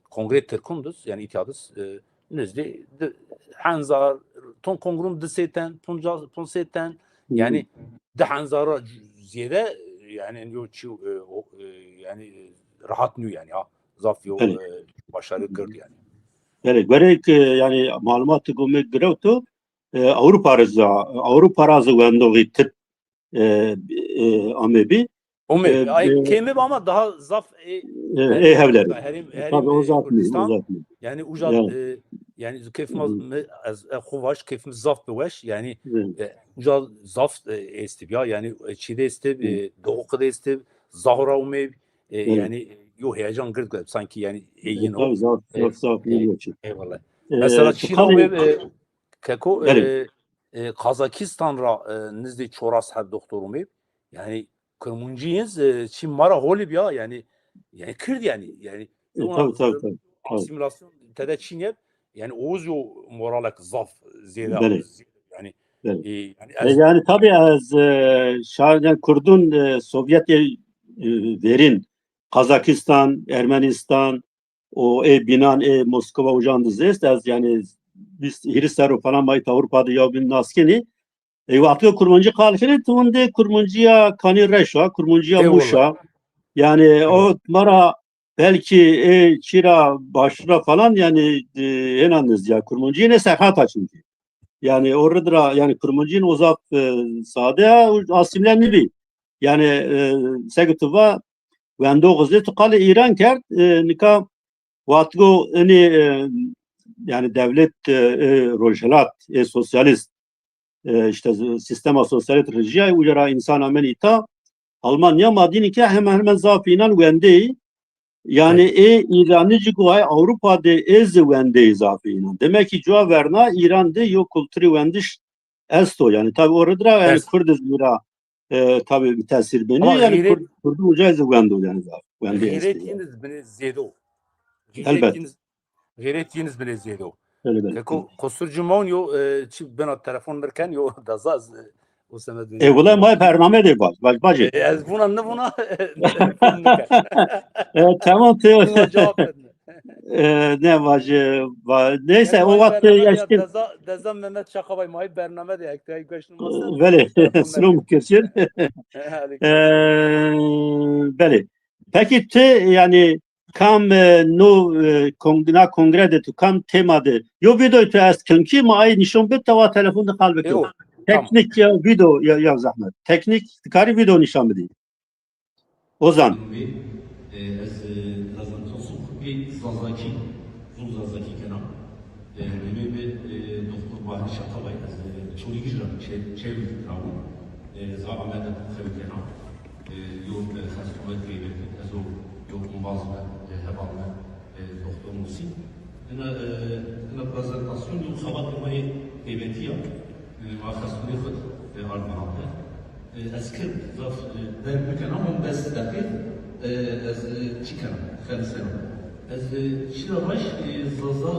kongre Tirkun diz, yani itya diz, e, nizdî di hezar ton kongrun di sey ten, ponca-, ponc sey ten, yani di hezar ra ziyade yani yo çi, e, o, e, yani, e, rahat nîyo yani ha. Zaf yo, e, başarı gird yani. Belê, gerek, e, yani malumatê go mi girewto, e, Avrupa ra zî, Avrupa ra zî wendoxî tip, e, e, amebî. Ome, e, ay, e, kêmib ama daha zaf, e, e, e, hewler. Herêm, herêm, tabii, o, e, zaf mi, o Kurdistan. Zaf mi. Yani uca, e, yani keyf ma, mi, ez, e, xo vaş, keyf mi zaf bi weş. Yani, e, uca zaf, e, estib ya. Yani, e, çî de estib, e, doğu de estib, zahra umeb, e, yani, e, yo heyecan gird gird sanki yani, e, yine tabii, zaf, zaf, zaf, e, mi, e, eyvallah. E, mesela çî de umeb, e, Keko, e, e, Kazakistan ra, e, nizdê çoras heb doktor umê. Yani Kırmancî yê zî, e, çî ma ra holî bîya, yani, yani kird yani. Yani, e, tabii, tabii, tabii, tabii. Asimilasyon tede çîn yeb, yani o zî yo moralek zaf zêde, belê, yani, belê, e, yani, e, ez, yani tabii ez, e, şa-, yani Kurdun, e, Sovyetê, e, verîn, Kazakistan, Ermenistan, o ê bînan ê Moskova ucan di zî est, ez yani vîst, hîris serr û falan ma îta Avrupa de yaw bîn nas kenî. E, wextê Kurmancî qal kenî, ti wendê Kurmancîya Kanî Reşa, Kurmancîya Muşa. Yani o ma ra belkî ê çî ra başû ra falan yani, e, hêna nizdîya Kurmancî nê serhata çünkü. Yani o rid ra yani Kurmancîn o zaf, e, sade ya, û asîmle nîbî. Yani, e, seke tu va, wendox zî tu qalê Îran kerd, e, nika wextgo inî, e, yani dewlet, e, e, rojhelat, e, sosyalist, e, işte z-, sistema sosyalist rejîyay, uca ra însan amên îta, Almanya ma dînî ke hemen hemen zaf înan wendeyî. Yani ê Îranijî go ay Avrupa de ê zî wendeyî zaf înan. Demek ki cuwa verna Îran de yo kulturî wendiş esto. Yani tabi o rid ra yani Kurd zî ra, e, tabi tesîr benî. Ama yani Kurd, Kurdu uca zî wendo yani zaf. Wendeyî esto. Xîret yin zî binê zêdo. Elbet. Xîret yin zî binê zêdo. Elbet. Keko, qusur ci mawn yo, e, çi bena telefon mi rê ken yo, deza ez, e, o semed. E, wela ma bername de bac, bac, bacê. E, ez vuna, nivuna, telefon mi rê ken. E, tamam, te- Nivuna cevap verme. E, ne bac, e, ba-, neyse, yani o vaxt eşkin. Deza, deza Mehmet Çakabay, ma bername de ekte, ay goştun masa. Belê, sinom kirşir. E, belê. Peki ti, yani, kam, e, no, e, kong-, na kongre de tu kam tema de? Yo videoy tu est kinkî ma ay nîşon bid, tewa telefon de qal bikir. Teknik ya video ya, ya zahmet. Teknik, ti karî video nîşan bidî. Ozan. E, ez, e, prezantasyon xwu pê Zazakî, zûn Zazakî kena. E, nimê mi, e, Doktor Bahir Çatabay, ez, e, Çolîgij ra, Çe-, Çewlîg ra wo. E, ez a Amedê xew kena. E, yo, e, xestûne qeybetî, ez o yo umbaz mi, e, heval mi, e, Doktor Musî. Ina, e, ina prezentasyon yo xebatê ma yê qeybetî ya. E, ma xestûnê xwu, e, ard ma hate. E, ez kir, zaf, e, derg bikena, ama bes deqîq, e, ez, e, çi kena, xelisena. Ez, e, çira vaj, e, Zaza,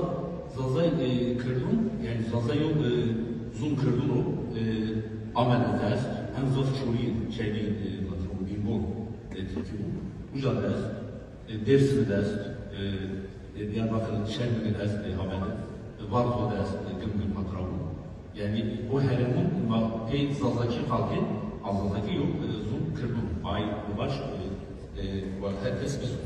Zazay, e, Kirdun, yani Zaza yo, e, zûn Kirdun o, e, Amedê de est, hem zaf Çolîg, Çewlîg, e, ma to bîmbol, e, Tirkî bo. Uca de est, e, Dêrsimî de est, e, e, Diyarbakir, Çermîgî de est, e, Amedê, e, Varto de est, e, Gimgim, Matrabûn. Yani o herêmûn ma pê Zazakî qal kên, a Zazakî yo, e, zûn Kirdun. Ay baş, e, e, wa her kes bizon.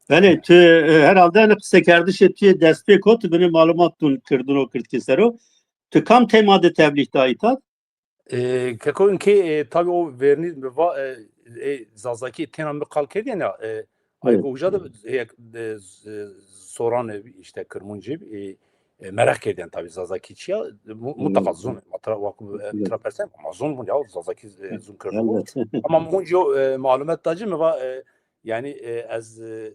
Belê, tu, e, herhalde ene qisekerdişê tu yê destpêko, tu binê malumat dûn Kirdun û Kirdkî ser o. Tu kam tema de teblîg da îta? E, keko inkê, e, tabi o vernî mi va, e, e, Zazakî têna mi qal kerdîyen ya, e, ay go uca de, e, e, z-, e, soran, e, işte Kirmuncî, e, e, meraq kerdîyen tabî Zazakî çi ya, mu-, mutlaka zûn, ma tira, wa ku, e, tira persên, ma zûn vûn ya, Zazakî, e, zûn kerdî. Ama mi hûn yo, e, malumat da ci, mi va, e, yanî, e, ez, e,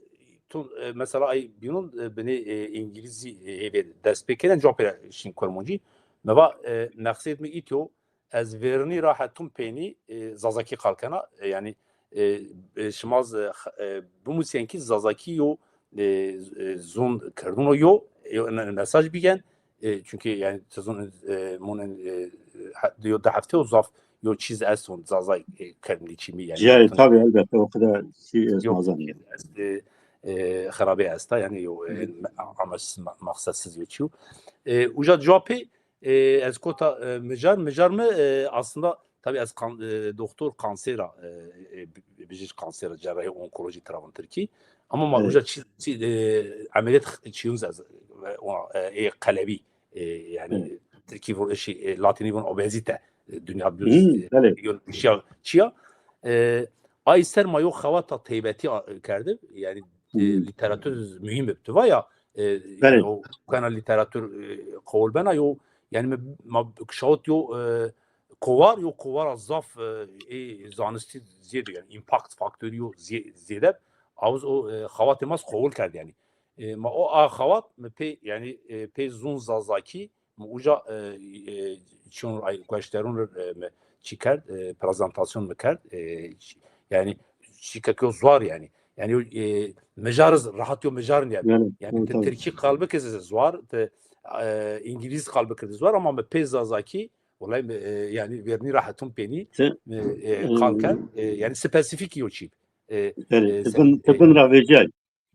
tu, e, mesela ay bînûn, e, binê, e, îngilîzî, e, hêvê dest pê kerdên, cewab pê şin kurmuncî. Mi va, e, meqsêd mi îtyo, ez vêrnî ra hetûn peynî, e, Zazakî qal kena. E, yanî, e, e, şima z-, e, bimusên kî Zazakî yo, e, e, zûn kerdûno yo, e, me-, mesaj bîgen. E, çunkî yanî ti zûn, e, mûn, e, he-, yo di hefte o zaf yo çîz eston Zaza, e, kerdinî çîmî yanî. Cîyarê, tabî, elbette, o kadar şey ez mazan. E, e, xirabê esta yanî yo, e, me-, amaçsız, ma-, maqsedsiz yo çîyo. E, uca cewab pê, e, ez kota, e, mijar, mijar mi, e, aslında, tabî ez kan-, e, doktor kansera, e, e, bi-, bijîş kansera, cerrahî onkolojî tira vûn tirkî. Ama ma uca çi, çi, e, emeliyat çîyûn ez, e, ona, e, e, qelebî, e, yanî tirkî vûn, şey, e, latînî vûn obezite, e, dinya biliyorsun, e, yo çiya, çiya. E, ay ser ma yo xewata teybetî a-, kerdî. Yanî, e, lîteratûr muhîm bi. Tu va ya, e, yanî o kena lîteratûr, e, qewul bena yo, yanî mi, ma şawit yo, e, kowar yo, kowara zaf, e, ê zanistî zêde, yanî împakt faktorî yo zê-, zêde. Awiz o, e, xewatê ma qewul kerd yanî. E, ma o a xewat mi pê, yanî, e, pê zûn Zazakî, mi uca, e, e, çîyon ay gueşterûn, e, mi çî kerd, e, prezentasyon mi kerd, e, çî-, yanî çîkek yo zwar yanî. Yanî, e, mijar iz rehat yo mijar nîya. Yanî, yanî, ti tirkî qal bikir zî zwar, ti, e, îngilîz qal bikir zî zwar, ama mi pê Zazakî, wellahî mi, e, yanî vêrnî ra hetûn peynî, e, e, qal kerd, e, yanî spesîfîk yo çî. E, e, ti bin, ti bin ra vecîyay.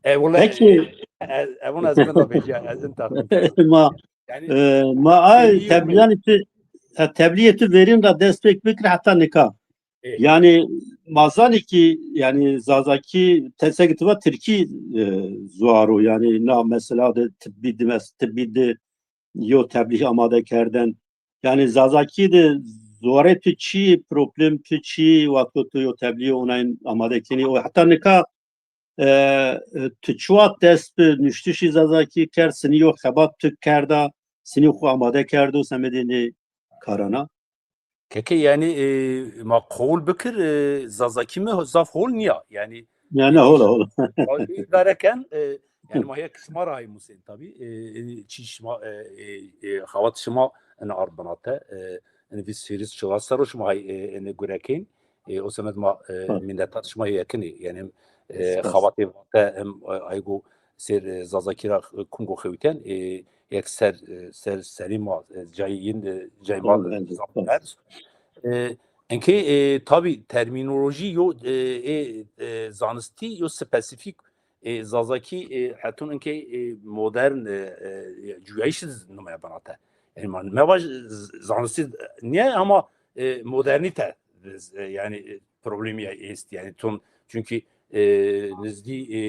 E, wela, peki, e, e, e, vûn ez bin ra vecîya, ez in taxmin. Ma, yanî, e, ma ay tebliyanî tu, e, tebliyê tu verîn ra dest pêk bikir heta nika. E. Yanî ma zanî kî, yanî Zazakî tesegî tu va tirkî, e, zuar o. Yanî na mesela de tibbî di mes-, tibbî di yo teblî amade kerden. Yanî Zazakî de zuarê tu çi, problem tu çi, wexto tu yo teblî online amade kenî, o heta nika e, e, tu çiwa dest bi nuştişî Zazakî kerd, sinî yo xebat tu kerda, sinî xwu amade kerdo semedê nê karana? Keke, yanî, e, ma qewul bikir, e, Zazakî mi zaf hol nîya. Yanî, yanî hol, hol. Îdare ken, e, yanî ma hek şima ra hay musên tabî. E, e, çî şima, e, e, e, xebat şima ene ard binate, e, ene vîst hîris çilas serr o şima hay, e, ene gurekên. E, o semed ma, e, mînetdar şima yekinî. Yanî, e, xebatê vate hem, e, aygo ser, e, Zazakî ra, e, kungo xewten, e, yek ser, e, ser serî ma, e, cayî yin, e, cayî ma, e, zaf berz. E, enkê, e, tabî termînolojî yo, e, e, e, zanistî yo spesîfîk, e, Zazakî, e, hetûn inkê, e, modern, e, e, cuyayîş numeya binate. Yanî ma mevaj z-, zanistî nîye ama, e, modernîte, e, yanî, e, problemî est. Yanî tun, çunkî, e, nizdî, e,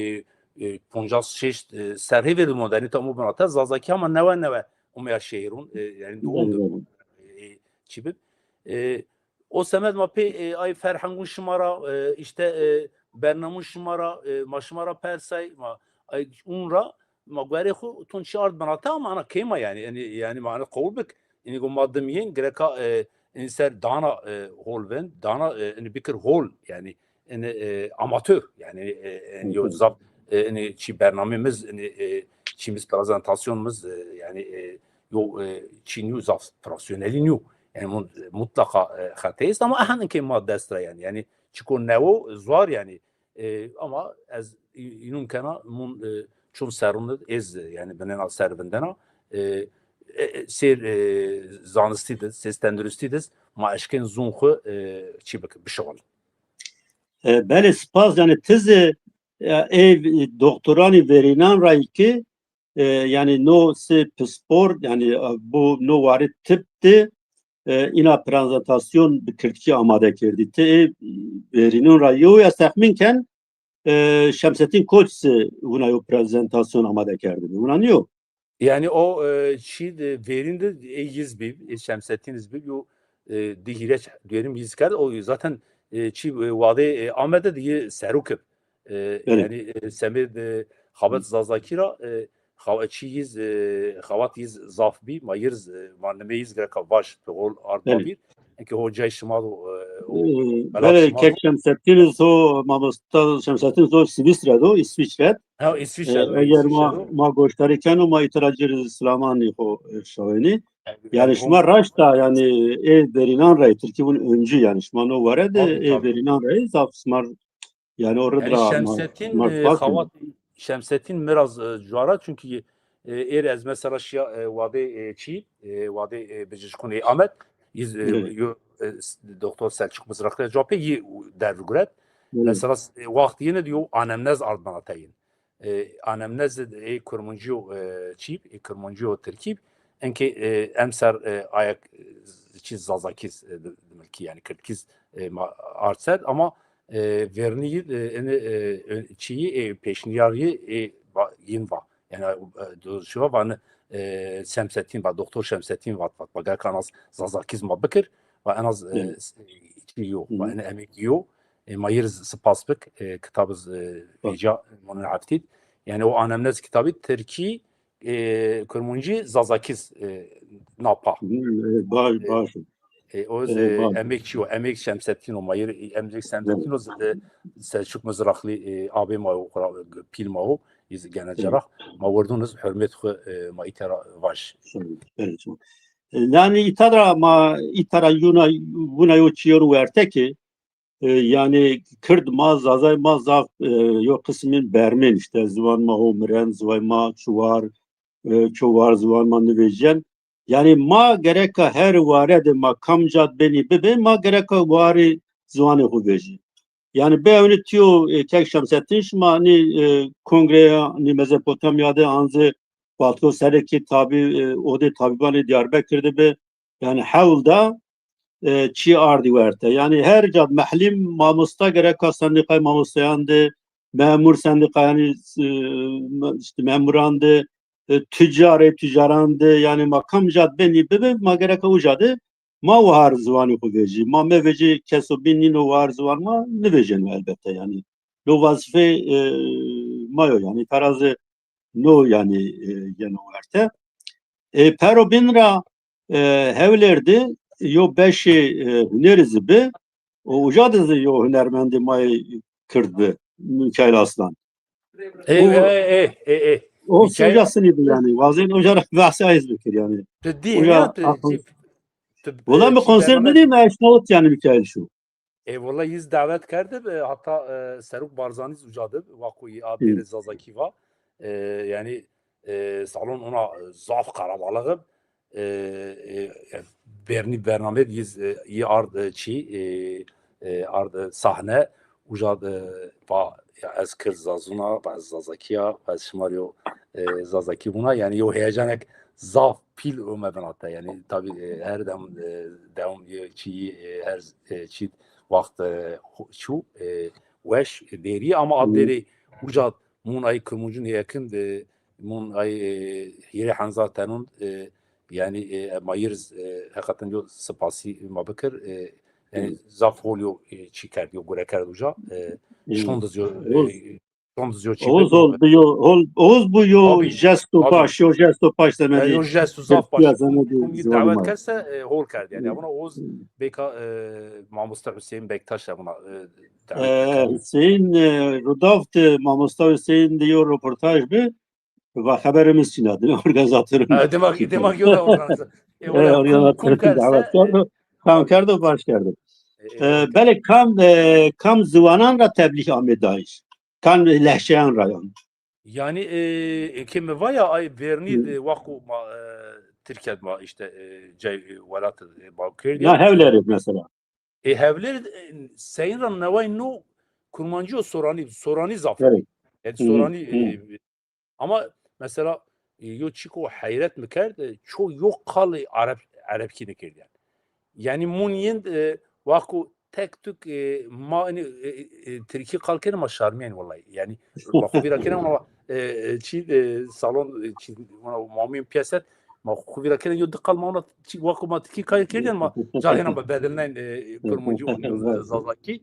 e, poncas şeşt, e, serrî verî modernîte amo binate, Zazakî ama newe newe umeya şehîrûn, e, yanî doğumdur. E, çi bib. E, o semed ma pê, e, ay ferhengûn şima ra, e, îşte, e, bernamûn şima ra, e, ma şima ra persay, ma, ay, ûn ra, ma guerê xwu ton çi ard binate ama ana keyma yanî, yanî, yanî ma ana qewul bik. Yanî go ma dim yên, gereka, e, yanî ser dana, e, hol vin, dana, e, yanî bikir hol, yanî, yanî, e, amatör, yanî, e, yanî yo zaf, e, yanî çî bernamemiz, yanî, e, çîmiz prezentasyonumuz, e, yanî, e, yo, e, çî nîyo, zaf profesyonelî nîyo. Yanî mun-, mutlaka, e, xetê est ama ehan inkê ma dest ra yanî. Yanî çiko newo, zwar yanî. E, ama ez î-, înûn kena mun, e, çun serrûn id ez, e, yanî binena ser vindena, e, e, e, sêr, e, zanistî diz, sêr tenduristî diz, ma eşkên zûn xwu, e, çî bik-, bişixulin. E, belê, spas, yanî ti zî, e, ê doktoranî verînan ra yî ki, e, yanî no sê pispor, yanî, e, bu no warê tip de, e, îna prezentasyon bi kirdkî amade kerdî. Ti ê verînûn ra yew, ez texmîn ken, e, Şemsettin Koç zî wina yew prezentasyon amade kerdibi. Wina nîyo? Yanî o, e, çî de verîn de ê yiz bîb, ê Şemsettin iz bîb, yo, e, di hîreç duyerim yiz kerd. O zaten, e, çî, e, wadê, e, Amedê de yê serok ib. E, yanî, e, semê de xabet Zazakî ra, e, xawa-, çî yiz, e, xawat yiz zaf bî, ma yiz, e, ma nimê yiz gereka vaj, tu hol ard ma Belê. bîr. Enke ho cay şima do, e, o Ee, belat Belê, şima do. Kek Şemsettîn zo, mamosta Şemsettîn zo Sîvîstre do, Îsvîçre. Ha, Ee, Îsvîçre do, eger ma, Îsvîçre do. ma goşdarî keno, ma îtira ci rê silamanî xo, e, şawenî. Yani, Yani, şima hon- raşt a, yani, ê verînan rayî, Tirkî vun öncü, yani, şima no ware de Tabii, ê tabii. verînan rayî, zaf şima, yani, o rıd Yani ra ma, Şemsettin, ma e, fark Xawat, Şemsettin biraz, e, cuara çünkü, e, êr ez mesela şiya, e, wadê, e, çî, e, wadê, e, Bicişkun ê Amed, yiz, e, Evet. yo, e, s-, Doktor Selçuk Mızraklı cevapê yi dervi guret. Evet. Mesela, e, waxt yine diyor anemnez ard bana teyin. E, anemnez ê Kurmancîyo, e, çîb, ê Kurmancîyo Tirkîb, enke, e, emser, e, ayak, e, çî Zazakîz, e, di-, dimilkî, yani Kirdkîz, e, ma ard ser, ama, e, vernî, e, ene, e, ö-, çîyî, e, pêşniyarî, e, va-, yin va. Yani, e, do-, şiva vanı, e, Şemsettin va, Doktor Şemsettin vat, vat, va, gerkan az Zazakîz ma bikir, va en az, e, Evet. s-, çî yo, va Hı hı. ene emek yo. E, ma yir spas bik, e, kitab iz, e, Bak. vêca, monun heftîd. Yani o anemnez kitabî Tirkî, e, Kurmancî, Zazakîz, e, napa. Hı, e, baş, E, baş. e, o iz, E, e, baş. emekçî o, emek Şemsettin o, ma yir, e, emek Şemsettin Evet. o, e, Selçuk Mızraklı, e, abê ma o, xura, pîl ma o, iz gene Evet. cerah. Ma werdun iz hurmet xu, e, ma îtera vaj. Şöyle, şöyle çok. E, yani îtera ma, îtera yuna, vuna yo çîyon werte ki, E, yani Kird ma, Zazay ma zaf, e, yo qismîn bermên işte. Ziwan ma ho miren, ziwan ma çuwar, e, çuwar ziwan ma nivêjen. Yani ma gereka her ware de ma kamca de benî bibe, ma gereka warê ziwanê xo vejî. Yani be ewnî tiyo, e, Kek Şemsettin şima nî, e, kongreya nî Mezopotamya de anze Baltko Serekî tabî, e, odê tabîbanê Diyarbekir de be. Yani hewl da, e, çî ardî werte. Yani her cad mehlîm mamosta gereka sendîqay mamostayan de, memur sendîqa yani, e, me-, işte memuran de, e, tüccarê tüccaran de, yani ma kam cad benî bibe, ma gereka uca de ma wahar ziwanî xo vejî. Ma mevejî keso bîn nîno wahar ziwan ma nivejeno elbette yani. Lo wazîfe, e, ma yo yani. Terazi no yani, e, yeno werte. E, pero bin ra, e, Hewlêr de yo beşê, e, hunerî zî bi. O uca de zî yo hunermendê ma yê Kird bi, Mikail Aslan. E, O, e, e, e, e. o Mikail uca sinî bi yani. Wazên uca ra behsê ay zî bikir yani. Tu dî, Uca ya, tu, akıl- tu, tu, Valla e, mi şey konser bername- bidî, mi eşnawit yani Mikail şu. E, wela yiz davet kerdib, e, hata, e, Serok Barzanî zî uca dib, waqo yê a Hı. bêrê Zazakî va. E, yani, e, salon ona, e, zaf karabalix ib. E, e, e, bernî bername yiz, e, yê ard, e, çî, e, e, ard, e, sahne, uca, e, va, ya ez Kird Zazun a, va ez Zazakî ya, va ez şima rê yo, e, Zazakî vuna. Yani yo heyecanek zaf pîl ome vinate. Yani tabi, e, her dem, e, dewam, e, çî, e, her, e, çî waxt, e, ho-, çû, e, weş, e, bêrî ama a Hı. bêrê uca mun ay Kurmuncun hêyekin de mun ay, e, hîrê henzar tenun, e, yani, e, ma yir, e, heqeten yo sipasî ma bikir, e, yani Hı. zaf hol yo, e, çî kerd, yo gure kerd uca, e, Hı. şond iz yo, e, Oğuz, şond iz yo çî Oğuz bikir. Hol bi yo, hol, Oğuz bu yo Tabii, jesto tabii. baş, yo jesto baş E, semedî. yo jesto zaf baş. Kum yî davet kerse, e, hol kerd yani. Hı. Ama Oğuz bêka, e, mamosta Hüseyin Bektaş ya buna, e, davet E, kerd. Hüseyin, e, Rudaf de mamosta Hüseyin de yo röportaj bi. Va xeberimiz çin a, değil mi? Organizatörüm. E, demek, demek yo da organizatör. E, E, ola kum, organizatörüm kum kerse, davet kerdo. Kam kerdo, baş kerdo. E, e, E, okey. Belê kam, e, kam ziwanan ra teblîh ame dayîş? Kam lehçeyan ra yan? Yani, e, e, ke mi vaya ay vernî, Hı. e, waqo ma, e, Tirkîya ma işte, e, cay, e, welat, e, Bakurkerdî. Ya Hewlêrî mesela. E, Hewlêrî, e, seyin ra neway no Kurmancî yo Soranî, Soranî zaf. Evet. Yani Hı hı, Soranî, hı. e, ama mesela, e, yo çîko heyret mi kerd, e, ço yo qalê Ereb, Erebkî nêkerd yani. Yani mun yin, e, wako tek tuk, e, ma, e, e, e, Tirkî qal kene ma şarmîyen wellahî. Yani ma xo vîra kene ama, e, e, çî, e, salon, e, çî, ma, ma mîn piyeset, ma xo vîra kene yo di qal ma ona çî, wako ma Tirkî qal kerdîyen ma cahêna ma bedilnen, e, Kurmancî û Zazakî.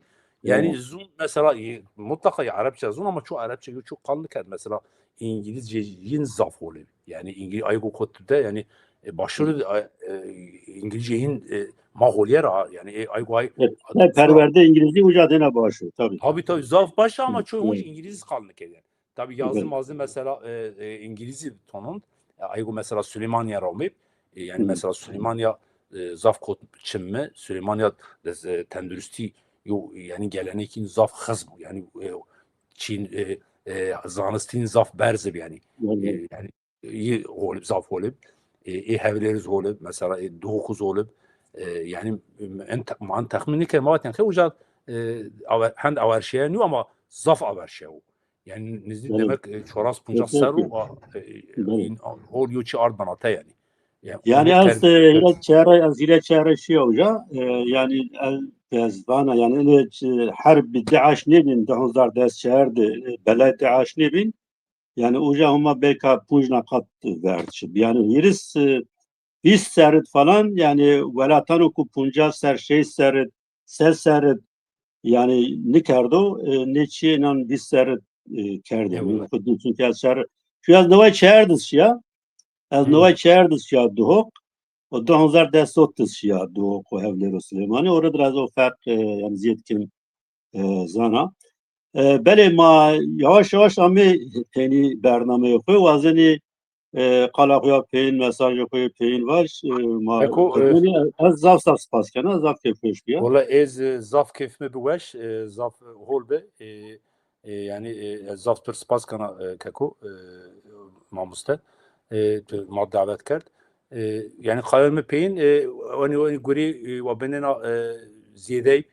Yani zun mesela, e, mutlaka ya Arapça zun ama çok Arapça yok, çok kalın kerd. Mesela İngilizce yin zaf holi. Yani İngiliz aygo kottu de yani, e, başarı, e, İngilizce yin, e, ma holiyer ha. Yani, e, aygo ay. Evet, perwerde İngilizce uca dena başarı tabii. Tabii tabii, zaf baş ama çoğu İngiliz kalın kerd. Tabii yazı mazı mesela, e, e, İngilizce tonun. E, aygo mesela Süleymaniye romip. E, yani mesela Süleymaniye, e, zaf kot çimme. Süleymaniye de, e, tenduristi yo, yani gelenekin zaf hızm. Yani, e, Çin, e, e, zanistin zaf berzib yani. E, yani iyi olib, zaf olib. E, e, hevleriz olib. Mesela, e, dokuz olib. E, yani, en, man tahmin ke ma yani uca, e, aver, hend averşeye niyo ama zaf averşeye o. Yani nizdi demek, e, çoras puncas serr o, e, hol yo çi ard banate yani. Yani ez, e, hire çere, ez hire çere şiya uca, e, yani ez, ez vana yani e, her bir DAIŞ nebin, di hezar des çerde, e, belay DAIŞ nebin. Yani uca homa belka puncna kat verçi. Yani hîris, e, vîst serrit falan, yani welatano ku puncas serr, şeş serrit, se serrit, yani nikerdo, e, ne çi inan vîst serrit, e, kerdi. Çünkü ez şer, şu ez neway çerdis şiya, ez neway çerdis şiya Duhok, o di hezar des otis şiya Duhok o hevlero Süleymanî. Orada biraz o fark, e, yani ziyet kim, e, zana. E, belê ma yavaş yavaş amê tenî bernameyê xo, wazenî, e, qala xo ya peyîn, mesajê xo ya peyîn vaj, e, ma Eko, e, ez zaf zaf spas kena, zaf keyfweş bîya. Wala ez, e, zaf keyf mi bi weş, e, zaf, e, hol bi, e, e, yani, e, ez zaf pir spas kena, e, Keko, e, mamoste, e, tu ma davet kerd. E, yani qayol mi peyîn, e, hani, hani gurî, e, wa binena, e, zêdey,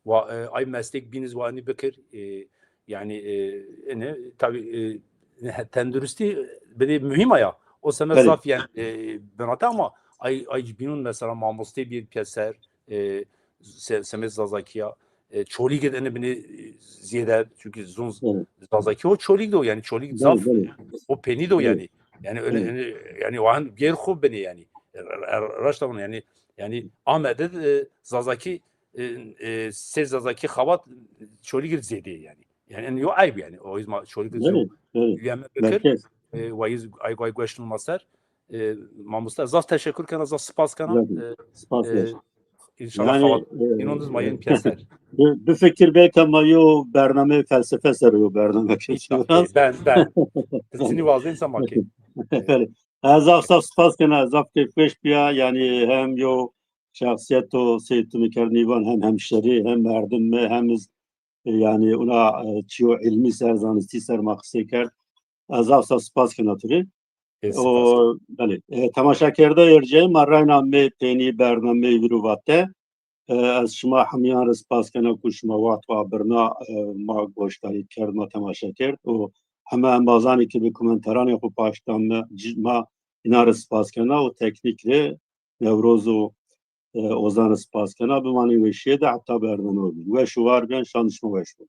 wa, e, ay meslek bîniz wa hani bikir, e, yani, e, ene, tabi, e, ne, tenduristi bide muhîm aya. O seme zaf yani, e, binate ama ay, ay bînun mesela mamoste bir pîyeser, e, se-, semet Zazakî ya. E, Çolîg de ene bine, e, zêde, çünkü zun Zazakî o Çolîg de o yani Çolîg zaf, o penî de o yani. Yani öyle yani, yani o an gêr xo bine yani. E, e, raşta bunu yani, yani Ahmet'de, e, Zazakî, e, e, ser Zazakî xabat Çolîg zêde yani. Yani en yo ayb yani. O yüzden Çolîg zêde. Üyeme bekir, e, wayiz ay, ay goştun maser. E, mamoste, zaf teşekkür kena, zaf spas kena. E, spas. E, inşallah yani, xabat, e, inonuz ma yeni pîyeser. Bi, bi fikir belka ma yo bername felsefe ser yo bername. Ben, ben. Zini vazin sa ma ki. Efendim. Ez zaf zaf spas kena, zaf keyfweş bîya. Yani hem yo şahsiyet o Seyîd Tunîker Nîvan hem hemşerî hem merdim mi hem iz, e, yani ona, e, çiyo ilmî ser, zanistî ser ma qisey kerd. Ez zaf zaf spas kena tu rê. O, belê. E, temaşakerda ercayî ma reyna mê peynî bernameyê vîr û vate. E, ez şima hemîyan rê spas kena ku şima wext wa birna, e, ma goşdarî kerd, ma temaşe kerd. Û heme embazanê ke bi komenteranê xo paşt da mi, ci-, ma înan rê spas kena û teknîk rê Newroz û, e, Ozan rê spas kena. Bimanê weşîye de heta bername bîn. Weş û war bîyan, şan şima weş bo.